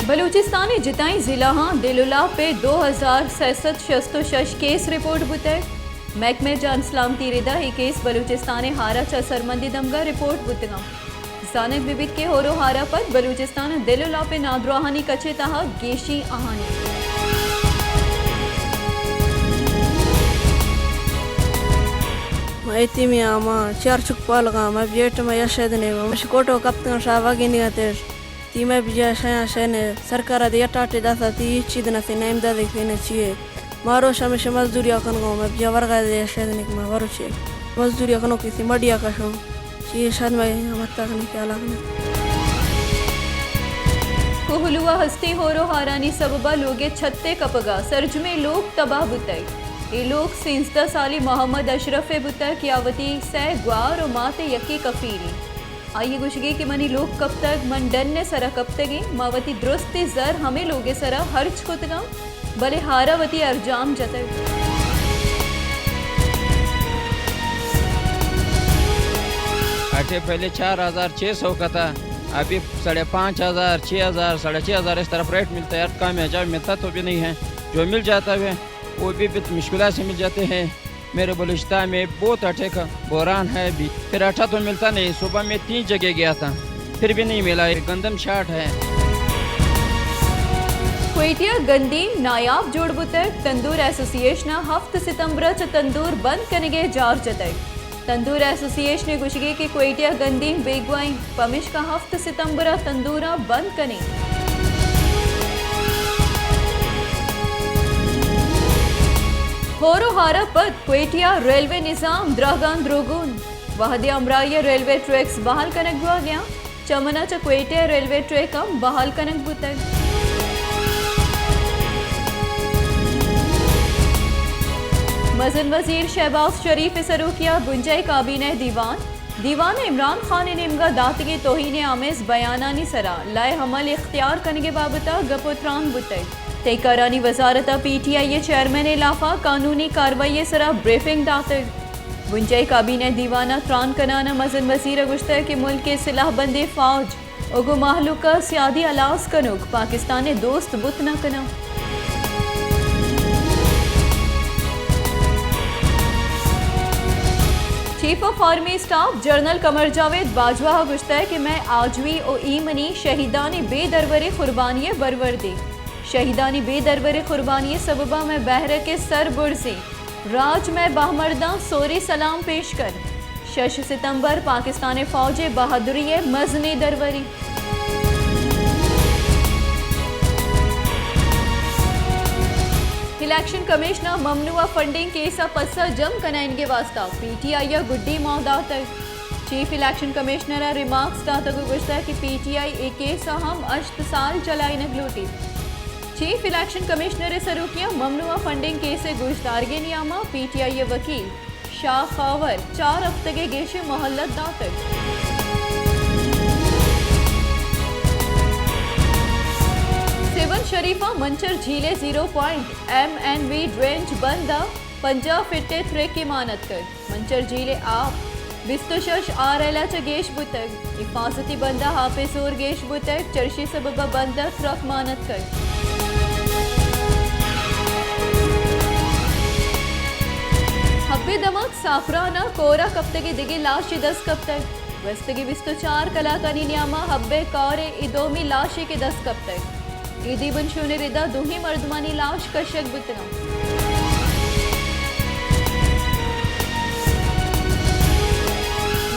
بلوچستان ءِ جتائیں ضلعاں دل ءُ لاپ ءَ دو ہزار سئے سد شست ءُ شش کیس رپورٹ بوتگ۔ محکمہ جان سلامتی ءِ ردا اے کیس بلوچستان ءِ ہارا چہ سرمندی دمگا رپورٹ بوتگاں۔ زانگ بہ بیت کہ ہور ءُ ہارا پد بلوچستان ءَ دل ءُ لاپ ءِ نادراہانی کچ ءِ تہا گیشیں آہانی۔ ما ایتیمی آں، ما چار چک پالگاں، ما بیٹ ما یشید نے، ما شکوٹو کپتگاں شاہ باگی نیاتش۔ تی مئے بجا شیاں شے نے سرکار ءَ دے اٹاٹے داتا تی چیز نہ سی نیم دادے سی نہ چیے۔ مارو شمے شے مزدوری کنگو مئے بجا ورگا دے شے نے کہ ما ورو چے۔ مزدوری کنو کسی مڈیا کشو۔ چی شاد مئے متا کنے خیال کنے۔ کوہلو ءَ ہستی ہور ءُ ہارانی سببا لوگے چھتے کپگا سرجمیں لوگ تباہ بوتگ۔ اے لوگ سیزدہ سالی محمد اشرف ءِ بوتگ کہ آ وتی سئے گوار ءُ مات ءِ یکے کفیلی۔ آئی ءِ گوشگی کہ منی لوگ کپتگ، من ڈن ءِ سرا کپتگیں، ما وتی درستیں زر ہمے لوگ ءِ سرا ہرچ کتگاں، بلے ہارا وتی ارجام جتگ۔ اٹھے پہلے چار ہزار چھ سو کا تھا، ابھی ساڑھے پانچ ہزار، چھ ہزار، ساڑھے چھ ہزار اس طرف ریٹ ملتا ہے، ہر کام میں جا ملتا تو بھی نہیں ہے، جو مل جاتا ہے وہ بھی بہت مشکلات سے مل جاتے ہیں۔ میرے بلوچستان میں بہت اٹھے کا بحران ہے ابھی۔ پھر اٹھا تو ملتا نہیں، صبح میں تین جگہ گیا تھا، پھر بھی نہیں ملا، یہ گندم شارٹ ہے۔ کوئٹہ ءَ گندیم نایاب جوڑ بوتگ، تندور ایسوسی ایشن ءَ ہفت ستمبر ءَ چہ تندور بند کنگ ءِ جار جتگ۔ تندور ایسوسی ایشن ءِ گوشگی کہ کوئٹہ ءَ گندیم بیگواہیں، پمیشکا ہفت ستمبر ءَ تندوراں بند کنیں۔ ہور ءُ ہار ءَ پد کوئٹہ ءَ ریلوے نظام دراگاں دروگون، وہدے ہمراہی ءَ ریلوے ٹریکس بحال کنگ بوگ ءَ اَنت۔ چمن ءَ چہ کوئٹہ ءَ ریلوے ٹریک ہم بحال کنگ بوتگ۔ مزن وزیر شہباز شریف ءِ سروکی ءَ بنجاہی کابینہ دیوان، دیوان ءَ عمران خان ءِ نیمگ ءَ داتگیں توہین آمیز بیانانی سرا لائحہ عمل اختیار کنگ ءِ بابت ءَ گپ ءُ تران بوتگ۔ تہکارانی وزارت ءَ پی ٹی آئی ءِ چیئرمین ءِ لاف ءَ قانونی کاروائی ءِ سرا بریفنگ داتگ۔ بنجاہی کابینہ دیوان ءَ تران کنان ءَ مزن وزیر ءَ گوشتگ کہ ملک ءِ سلاہ بندیں فوج ءُ گوں مہلوک ءَ سیادی ہلاس کنوک پاکستان ءِ دوست بوت نہ کناں۔ Chief of army staff general Qamar Javed Bajwa ءَ گوشتگ کہ مئے آجوئی ءُ ایمنی شہیدانی بے دروریں قربانی ءِ برورد اِنت۔ شہیدانی بے دروریں قربانی ءِ سبب ءَ مئے بحرک ءِ سر برزیں۔ راج مئے بہمرداں سوری سلام پیش کنت۔ شش ستمبر پاکستان ءِ فوج ءِ بہادری ءِ مزنیں دروری۔ الیکشن کمیشن ءَ ممنوعہ فنڈنگ کیس ءِ پسہ جم کنائینگ ءِ واستہ پی ٹی آئی ءَ گڈی موہ داتگ۔ چیف الیکشن کمشنر ءَ ریمارکس داتگ ءُ گوشتگ کہ P T I a case ءَ ہم ہشت سال چلائینگ لوٹیت۔ چیف الیکشن کمشنر ءِ سروکی ءَ ممنوعہ فنڈنگ کیس ءِ گوشدارگ ءِ نیام ءَ پی ٹی آئی ءِ وکیل شاہ خاور چار ہفتگ ءِ گیشیں مہلت داتگ۔ سیون شریف ءَ منچر جھیل ءِ زیرو پوائنٹ ایم این وی ڈرینچ بند ءَ پنجاہ فٹ ءِ ترکے مان اتکگ۔ منچر جھیل ءِ آپ بیست ءُ شش آر ایل ءَ چہ گیش بوتگ۔ حفاظتی بند ءَ آپ ءِ زور گیش بوتگ، چرشی سبب ءَ بند ءَ ترک مان اتکگ۔ ہب ءِ دمگ سافران ءَ کور ءَ کپتگیں دگہ لاشے دست کپتگ۔ گوستگیں بیست ءُ چار کلاکانی نیام ءَ ہب ءِ کور ءِ اے دومی لاشے کہ دست کپتگ۔ اے دیبنشون ءِ ردا دوہیں مردمانی لاش کشگ بوتگ انت۔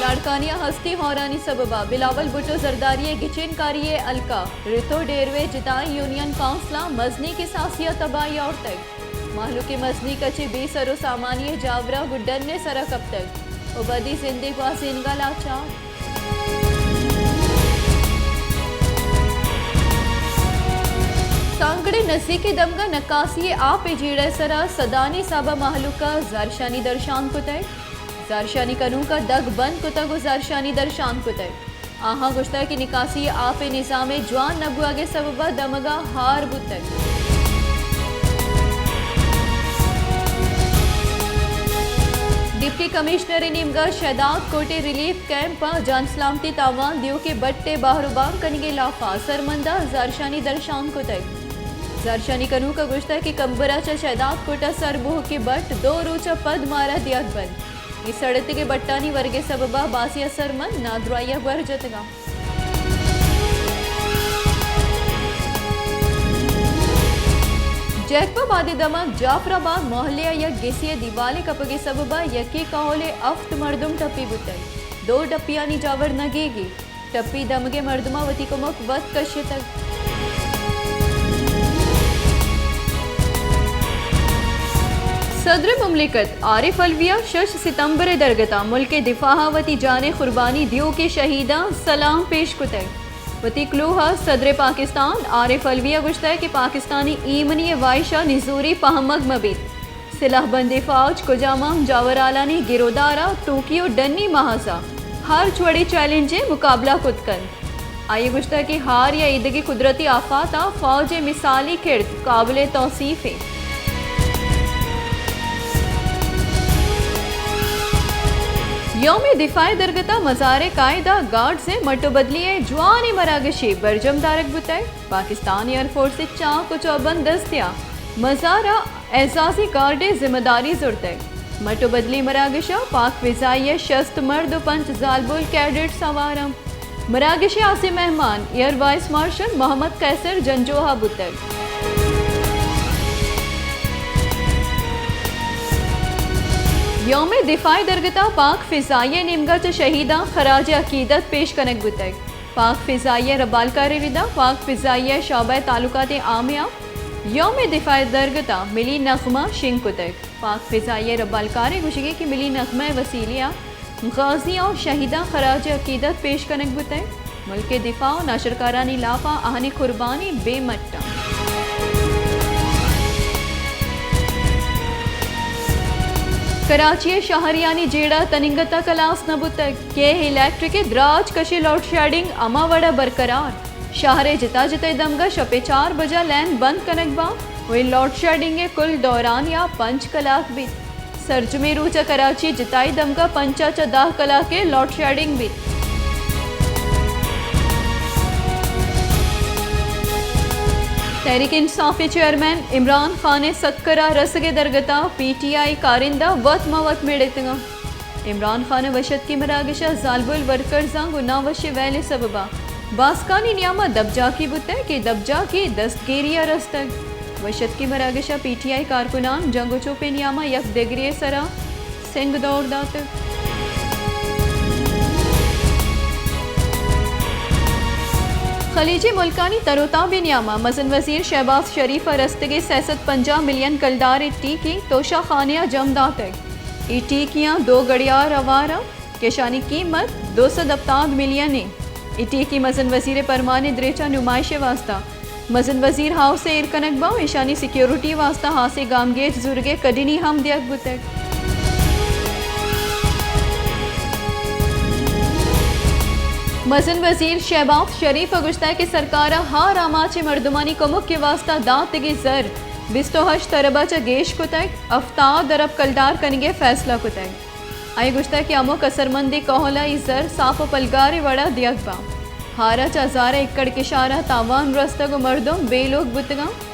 لاڑکانی ءَ ہستی ہورانی سبب ءَ بلاول بھٹو زرداری ءِ گچین کاری ءِ ہلک ءَ رتو ڈیروے جتائیں یونین کونسل ءَ مزنیں کساسی ءَ تباہی آورتگ۔ مہلوک ءِ مزنیں کچے بے سر ءُ سامانی ءِ جاور ءَ گوں ڈن ءِ سر ءَ کپتگ ءُ بدیں زندے گوازینگ ءَ لاچار۔ سانگڑ ءِ نزیک ءِ دمگ ءَ نکاسی ءِ آپ ءِ جیڑہ ءِ سر ءَ سدانی حساب ءَ مہلوک ءَ زہرشانی درشان کتگ۔ زہرشانی کنوک ءَ دگ بند کتگ ءُ زہرشانی درشان کتگ۔ آہاں گوشتگ کہ نکاسی ءِ آپ ءِ نظام ءِ جوان نہ بوہگ ءِ سبب ءَ دمگ ءَ ہار بوتگ۔ ڈپٹی کمشنر ءِ نیمگا شہداد کوٹ ءِ ریلیف کیمپ ءَ جان سلامتی تاوان دیوکیں بٹ ءِ بہر ءُ بام کنگ ءِ لاف ءَ ہزارمنداں زہرشانی درشان کتگ۔ زہرشانی کنوک ءَ گوشتگ کہ کمبر ءَ چہ شہداد کوٹ ءَ سر بوہوکیں بٹ دو روچ ءَ پد مارا دیگ بنت۔ اے سڑتگیں بٹانی ورگ ءِ سبب ءَ بازیں ہزارمند نادراہی ءَ گور جتگ انت۔ جیکب آباد ءِ دمگ جعفر آباد محلہ ءَ یک گسے ءِ دیوالے کپگ ءِ سبب ءَ یکیں کہول ءِ ہفت مردم ٹپی بوتگ۔ دو ٹپیانی جاور نگیگ اِنت۔ ٹپی دمگ ءِ مردماں وتی کمک وت کشتگ۔ صدر مملکت عارف علوی ءَ شش ستمبر ءِ درگت ءَ ملک ءِ دفاع ءَ وتی جان ءِ قربانی دیوکیں شہیداں سلام پیش کتگ۔ وتی کلوہ ءَ صدر پاکستان عارف علوی ءَ گوشتگ کہ پاکستانی ایمنی ءِ واہش ءَ نزوری پہمگ مہ بیت۔ سلاہ بندیں فوج کجام ہم جاورھالانی گرودار ءَ توکی ءُ ڈنی محاذ ءَ ہرچ وڑیں چیلنج ءِ مقابلہ کت کنت۔ آئی ءَ گوشتگ کہ ہار یا ایدگہ قدرتی آفاتاں فوج ءِ مثالی کرد قابل توصیف اِنت۔ یوم دفاع ءِ درگت ءَ مزار ءِ قائد ءَ گارڈز ءِ مٹ ءُ بدلی ءِ جوانیں مراگشے برجم دارگ بوتگ۔ پاکستان ایئر فورس ءِ چاک ءُ چوبند دستے ءَ مزار ءَ اعزازی گارڈ ءِ ذمہ داری زرتگ۔ مٹ ءُ بدلی مراگش ءَ پاک فضائیہ ءِ شست مرد ءُ پنچ زالبول کیڈٹس ہوار انت۔ مراگش ءِ ہاسیں مہمان ایئر وائس مارشل محمد قیصر جنجوہ بوتگ۔ یوم دفاع ءِ درگت ءَ پاک فضائیہ ءِ نیمگ ءَ چہ شہیداں خراج عقیدت پیش کنگ بوتگ۔ پاک فضائیہ ءِ ربالکار ءِ ردا پاک فضائیہ ءِ شعبہ ءِ تعلقات عامہ ءَ یوم دفاع ءِ درگت ءَ ملی نغمہ شنگ کتگ۔ پاک فضائیہ ءِ ربالکار ءِ گوشگ اِنت کہ ملی نغمہ ءِ وسیلہ ءَ غازیاں ءُ شہیداں خراج عقیدت پیش کنگ بوتگ۔ ملک ءِ دفاع ءُ ناشرکارانی لاپ ءَ آہانی قربانی بے مٹ انت۔ کراچی ءِ شہریانی جیڑہ تننگت ءَ کلاس نہ بوتگ۔ کیہ الیکٹرک ءِ دراج کش ءِ لوڈشیڈنگ ہما وڑ ءَ برقرار۔ شہر ءِ جتا جتائیں دمگ ءَ شپ ءِ چار بج ءَ لین بند کنگ باں ءُ اے لوڈشیڈنگ ءِ کل دورانیہ پنچ کلاک بیت۔ سرجمیں روچ ءَ کراچی ءِ جتائیں دمگ ءَ پنچ ءَ چہ دہ کلاک ءِ لوڈشیڈنگ بیت۔ تحریک انصاف ءِ چیئرمین عمران خان ءِ سکر ءَ رسگ ءِ درگت ءَ پی ٹی آئی کارندہ وت ماں وت میڑ اتگ انت۔ عمران خان ءِ وش اتکیں مراگش ءَ زالبول ورکرزاں گوں ناوشیں ویل ءِ سبب ءَ باسکانی نیام ءَ دبجاکی بوتگ کہ دبجاکی دستگیری ءَ رستگ۔ وش اتکیں مراگش ءَ پی ٹی آئی کارکنان جنگ ءُ چوپیں نیام ءَ یک دگرے ءِ سرا سنگ دور داتگ۔ خلیجی ملکانی تر ءُ تابیں نیام ءَ مزن وزیر شہباز شریف ءَ رستگیں سئے سد پنجاہ ملین کلدار ءِ ٹیکی توشہ خانے ءَ جم داتگ۔ اے ٹیکیاں دو گڑیار ہوار انت کہ اشانی قیمت دو سد ہپتاد ملین انت۔ اے ٹیکی مزن وزیر ءِ پرمان ءِ دریچ ءَ نمائش ءِ واستہ مزن وزیر ہاؤس ءَ ایر کنگ باں ءُ اشانی سیکورٹی ءِ واستہ ہاسیں گامگیج زورگ ءِ کڈنی ہم دیگ بوتگ۔ مزن وزیر شہباز شریف ءَ گوشتگ کہ سرکار ءَ ہر آماچیں مردمانی کمک ءِ واستہ داتگیں زر بیست ءُ ہشت ارب ءَ چہ گیش کتگ، ہفتاد ارب کلدار کنگ ءِ فیصلہ کتگ۔ آئی ءَ گوشتگ کہ ہمک اثرمندیں کہول ءَ اے زر ساپ ءُ پلگاریں وڑ ءَ دیگ باں۔ ہار ءَ چہ ہزار ءَ ایکڑ کشار ءَ تاوان رستگ ءُ مردم بے لوگ بوتگ انت۔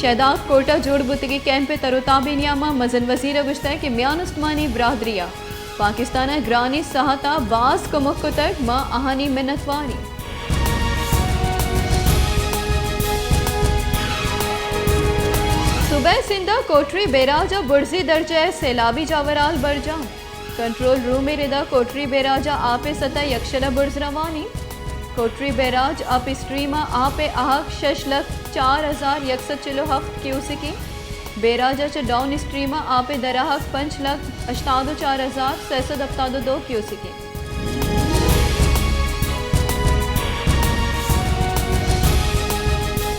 شہداد کوٹ ءَ جوڑ بوتگیں کیمپ ءِ تر ءُ تابیں نیام ءَ مزن وزیر ءَ گوشتگ کہ میان استمانی برادری ءَ پاکستان ءَ گرانیں ساہت ءَ باز کمک کتگ، ما آہانی منتوار ایں۔ صوبہ سندھ ءَ کوٹری بیراج ءَ برزی درجہ ءِ سیلابی جاورھال برجاہ۔ کنٹرول روم ءِ ردا کوٹری بیراج ءَ آپ ءِ سطح یکشل ءَ برز روان اِنت۔ کوٹری بیراج اپ اسٹریم ءَ آپ ءِ آہگ شش لکھ چار ہزار یک سد چل ءُ ہفت کیوسک اِنت۔ بیراج ءَ چہ ڈاؤن اسٹریم ءَ آپ ءِ درآہگ پنچ لکھ ہشتاد ءُ چار ہزار سئے سد ہپتاد ءُ دو کیوسک اِنت۔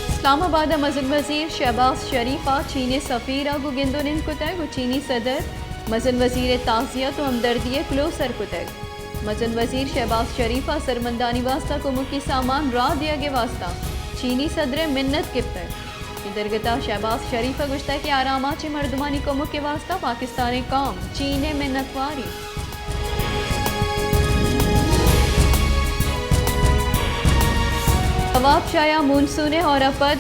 اسلام آباد ءَ مزن وزیر شہباز شریف ءَ چین ءِ سفیر ءَ گوں گند ءُ نند کتگ ءُ چینی صدر مزن وزیر ءِ تعزیت ءُ ہمدردی ءِ کلوہ سر کتگ۔ مزن وزیر شہباز شریف ءَ اثرمندانی واستہ کمکی سامان راہ دیگ ءِ واستہ چینی صدر ءِ منت گپتگ۔ درگت ءَ شہباز شریف ءَ گوشتگ کہ آرام ءَ چہ مردمانی کمک ءِ واستہ پاکستان ءِ قوم چین ءِ منتواری۔ نواب شاہ ءَ مونسون ءِ ہور ءَ پد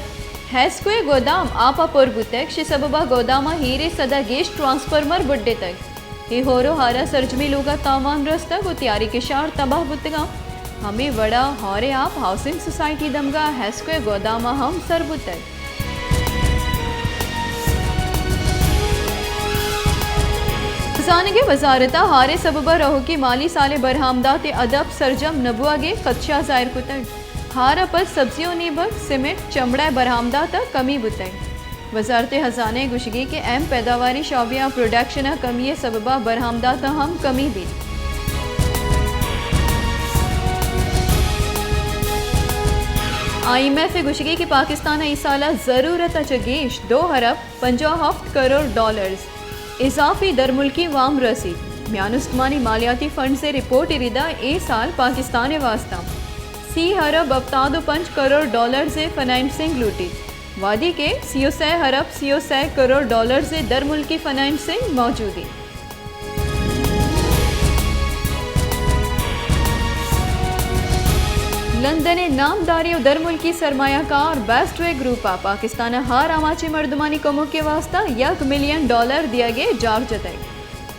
ہیسکو ءِ گودام آپ ءَ پر بوتگ، شی سبب ءَ گودام ءَ ہیرے سد ءَ گیش ٹرانسفارمر بڈتگ۔ اے ہور ءُ ہار ءَ سرجمیں لوگ ءَ تاوان رستگ ءُ تیاری کشار تباہ بوتگ اَنت۔ ہمے وڑ ءَ ہور ءِ آپ ہاؤسنگ سوسائٹی دمگ ءَ ہیسکو ءِ گودام ءَ ہم سر بوتگ۔ زانگ ءِ وزارت ءَ ہار ءِ سبب ءَ رہوکیں مالی سال ءِ برہمدات ءِ ہدف سرجم نہ بوگ ءِ خدشہ ظاہر کتگ۔ ہار ءَ پد سبزی ءُ نیبگ، سمٹ، چمڑا ءِ برہمدات ءَ کمی بوتگ۔ وزارت خزانہ ءِ گوشگی کہ اہم پیداواری شعبہ ءَ پروڈکشن ءِ کمی ءِ سبب ءَ برہمدات ءَ ہم کمی بیت۔ آئی ایم ایف ءِ گوشگی کہ پاکستان ءَ اے سال ءَ ضرورت ءَ چہ گیش دو ارب پنجاہ ءُ ہفت کروڑ ڈالرز اضافی درملکی وام رسیت۔ میان استمانی مالیاتی فنڈز ءِ رپورٹ ءِ ردا اے سال پاکستان ءِ واستہ سی ارب ہفتاد ءُ پنچ کروڑ ڈالرز ءِ فنانسنگ لوٹیت، وہدی کہ سی ءُ سے ارب سی ءُ سے کروڑ ڈالرز ءِ درملکی فنانسنگ موجود انت۔ لندن ءِ نامداریں ءُ درملکی سرمایہ کار بیسٹ وے گروپ ءَ پاکستان ءَ ہار آماچیں مردمانی کمک ءِ واستہ یک ملین ڈالر دیگ ءِ جار جتگ۔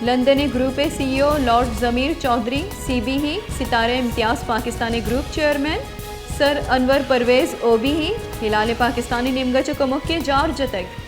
لندن ءِ گروپ ءِ سی ای او لارڈ ضمیر چوہدری، سی بی ای، ستارہ امتیاز پاکستان ءِ گروپ چیئرمین سر انور پرویز او بی ای، ہلال پاکستان ءِ نیمگ ءَ چہ کمک ءِ جار جتگ۔